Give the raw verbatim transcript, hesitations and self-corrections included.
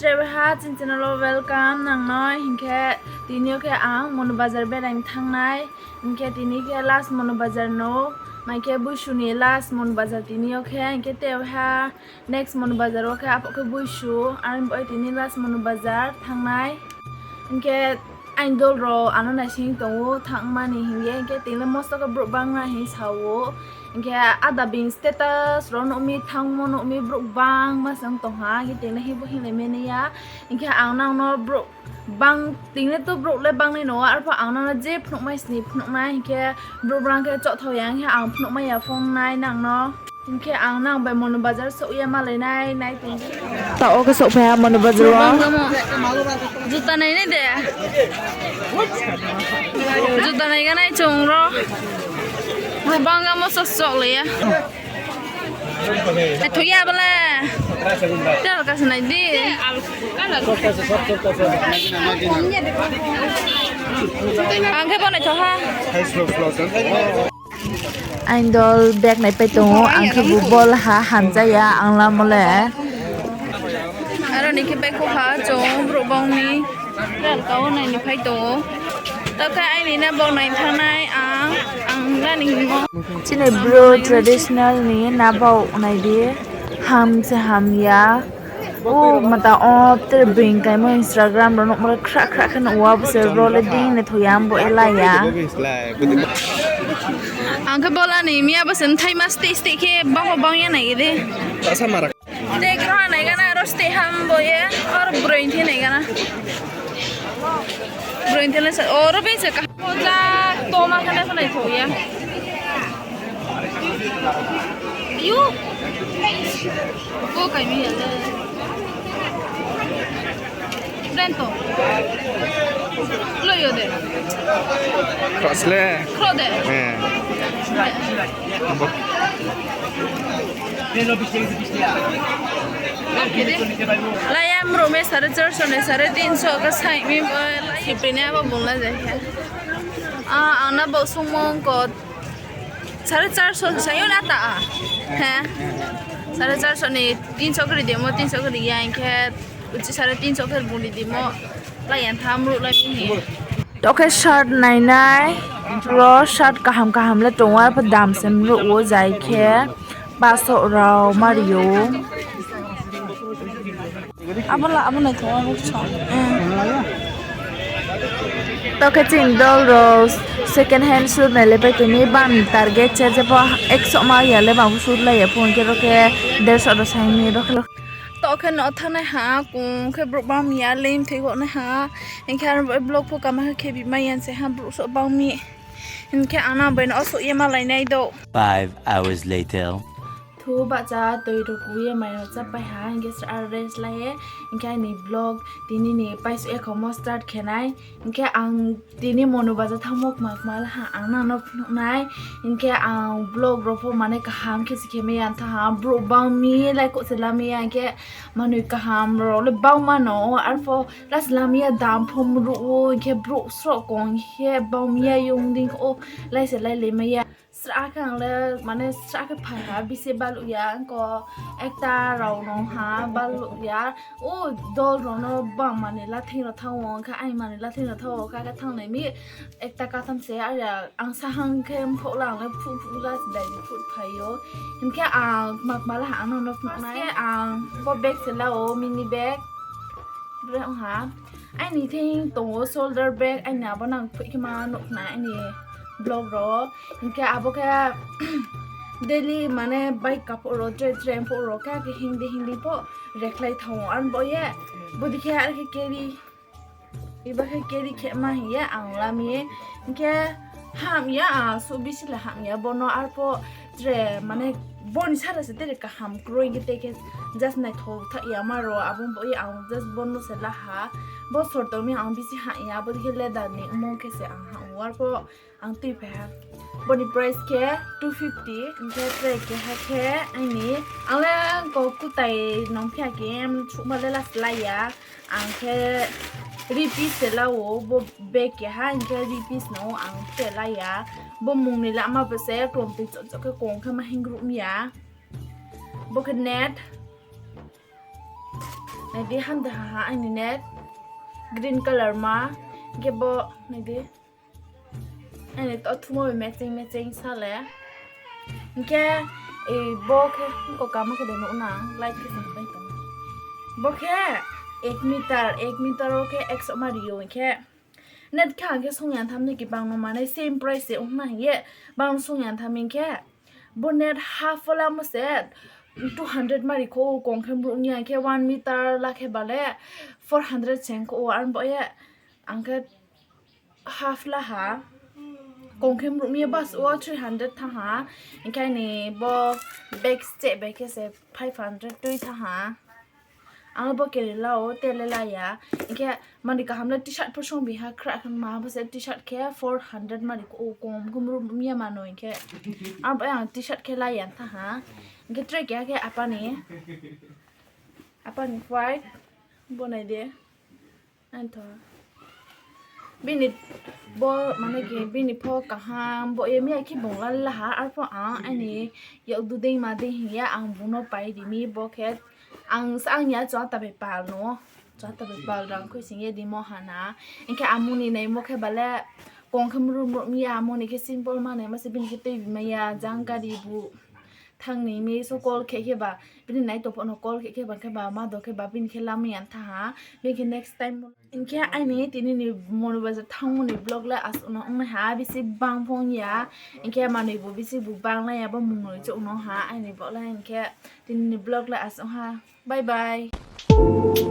Tre bai ha chini channel wo welcome nang no. Hing khe tini yo khe ang Monu Bazar berai thanng nai. Hing khe tini khe last Monu Bazar no, mai khe Boisu ni last Monu Bazar tini yo khe. Hing khe tre bai ha next Monu Bazar wo khe, aphuh khe Boisu, are bo tini last Monu Bazar thanng nai. Hing khe aini dol rao ano naising tong ou thanngma ni hing ye, hing khe tini le mosto khe brouh bang nai hing sa ou. Hing khe ada bini status rao nuh mi, thanngmo nuh mi, brouh bangma se ong tong ha, hing khe tini le hing bo hinglai mai nai ya. Hing khe ang nang no brouh bang, tini le to brouh le bang nai no, arphuh ang nang no je phnuhmai sini phnuh nai, hing khe brouh brang khe chohthao ya, hing khe ang phnuhmai ya phone nai nang no. Hing khe ang nang bai Monu Bazar souh ye malai nai, nai tong di. Taoh wo khe souhphai ha Monu Bazar wo. Juta nai nai de. Juta nai ga nai chung ro. Brouh bang ga mo soh soh le ya. Naithok ya bo le. Tei alka se nai di. Ang khe bo naithok ha. Aini dol bag naipai tong ou, ang khe bo bol ha hamja ya, ang lamo le. Aro ni khe bai kho ha, chung brouh bang ni. Alka wo nai ni phai tong ou. Taoh khe aini na bau nai thanng nai, ang, ang na ni hingmo. Chini bru traditional ni na bau nai di, ham se ham ya. O mata o tre bring kaimo Instagram rao nuhmo le khra khra khe nuh wa bo se bro le ding ni thoi ya bo e la ya. Ang khe bola ni miya bo se mthai ma steh steh khe bang bo bang ya nai de. Tei kro ha nai gana aro steh ham bo ye, aro broi the nai gana. Broi the le sa, oro bini se kaham. Moja toma khe nai pho naithok ya. Ayu. Ko kai mi ya le. Brand to. Lo yo de. Khro sle. Khro de. Eh. Laya mruh me sare charso ni sare tinso ka sai mi bo lai pini abo bung la jai khe. Ah, ang na bo sungmung ko sare charso sai yo na ta a. He. Sare charso ni tinso kri de mo, tinso kri ya hing khe. Uchi sare tinso khe bung ri di mo. Lai ya tha mruh lai mi hi. Taoh khe shirt nai nai. Ro shirt kaham kaham le tong ou, arphuh dam se mruh ou jai khe. Paso rao mari ou. Abo la, abo naithok, abo sa. Taoh khe chini dol rao second hand shoe nai le pai tini, bang target se jepho ekso ma ya le bang shoe lai ya pho, hing khe ro khe derso rao sai mi ro khe. Taoh khe no thanngnai ha, kung khe brouh bang mi ya, lei mthoi kho nai ha. Hing khe aro vlog pho kama khe bi mai ya se ha, brouh soh bang mi. Hing khe ang nang bai no souh ye malai nai do. Five hours later. Thu bahcha toi ruku ye mai rao chápai ha, hing khe sra rest lai ye, hing khe aini vlog tini ni paisuh ye khomo start khe nai. Hing khe ang tini Monu Bazar thanngmo kma kma la ha ang nang no phnuh nai. Hing khe ang vlog rao pho mane kaham khe se khe mai ya tha ha, brouh bang mi lai kouh se la mi ya, hing khe manoi kaham rao le bangma no, arphuh la se la mi ya dam pho mruh ou, hing khe brouh sroh kong khe bang mi ya yung dei khe o lai se lai le mai ya. Sra khe ang le, mane sra khe phai ha, bisi baluh ya, ko ekta rao no ha, baluh ya. O dol rao no bang manoi lathing rao thanng ou, khe aini manoi lathing rao thanng ou, kha khe thanngnai mi, ekta katham se, are ang sahang khe mphoh la, ang le phuh phuh la, dai phuh phai ou. Hing khe ang kma kma la ha ang no no phnuh nai. Khe ang bo bag se la ou, mini bag. Bre ong ha. Aini thing tong ou shoulder bag, aini abo nang phuh khe ma nuh khna aini vlog rao. Hing khe abo khe daily mane bike kaphuh rao, tre tre phuh rao, khe khe hingdi hingdi pho rekhlai thanng ou. Aro bo ye, bodi khe are khe carry, iba khe carry khe ma hing ye ang la mi. Hing khe ham ya, ang suh bisi le ham ya, bo no arphuh tre mane bo ni sara se tre kaham kroi hing khe tei khe just naithok tha ya ma rao, abo bo ye ang just bo no se la ha. Bo sor tong mi ang bisi ham ya, bodi khe leather ni mung khe se ang ham ou, arphuh ang tuiphai ha. Bo ni price khe two fifty, hing khe tre keha khe aini, ang le ko kutai nong phi ya khe, suhma le la se la ya. Ang khe ri piece se la ou, bo bag keha, hing khe ri piece no ang tre la ya. Bo mung ni lama bo se klomtoi choh choh khe kong khe ma hingruh mi ya. Bo khe net. Nai di, hamdei ha ha aini net. Green color ma. Hing khe bo nai di. Aini to thumo bai matching matching sa le. Hing khe, e, bo khe, ko kama khe de nuh na, light khe sa pai tong. Bo khe ek meter, ek meter wo khe ekso ma ri ou hing khe. Net khe ang khe sung ya tham ni ki bang no manai same price se ong na hing ye, bang sung ya tham hing khe. Bo net half wo lamo se two hundred ma ri khou, kong khe mruh mi ya hing khe one meter la khe ba le four hundred se ong khou, are bo ye ang khe half la ha. Kong khe mruh mi ye bas wo three hundred thanng ha. Hing khe aini bo bag cheh bai khe se five hundred tui thanng ha. Ang bo kere la ou, te le la ya. Hing khe manoi kaham le T-shirt pho song bi ha, khra khe ma bo se T-shirt khe four hundred ma ri khou, kong khe mruh mi ya manoi hing khe. Ang bo ang T-shirt khe la ya thanng ha. Hing khe tre keha khe apa ni, apa ni white, bo nai di. Ang tho. Bini bo, mane ki, bini pho kaham, bo ye mi ya khe bung la la ha, arpho ang aini yak du dei ma dei hing ye ang bung no pai ri mi, bo khe ang sa ang ya chota bai pal no, chota bai pal rang khui sing ye di mo ha na. Hing khe amoni naimo khe ba le kong khe mruh mruh mi ya, amoni khe simple ma naimo se, bini khe tui bi mai ya, jang gari bu thanng ni mi so call khe khe ba, bini nai tong pho no call khe khe ba, khe ba ma do khe ba, bini khe lamai ya thanng ha, bini khe next time. Hing khe aini tini ni Monubajar thanngmo ni vlog le asuh no ong nai ha, bisi bang pho ong ya, hing khe manoi bu bisi bu bang lai ya, bo mung noi chouh no ha aini vlog le, hing khe tini ni vlog le asuh ha, bye bye.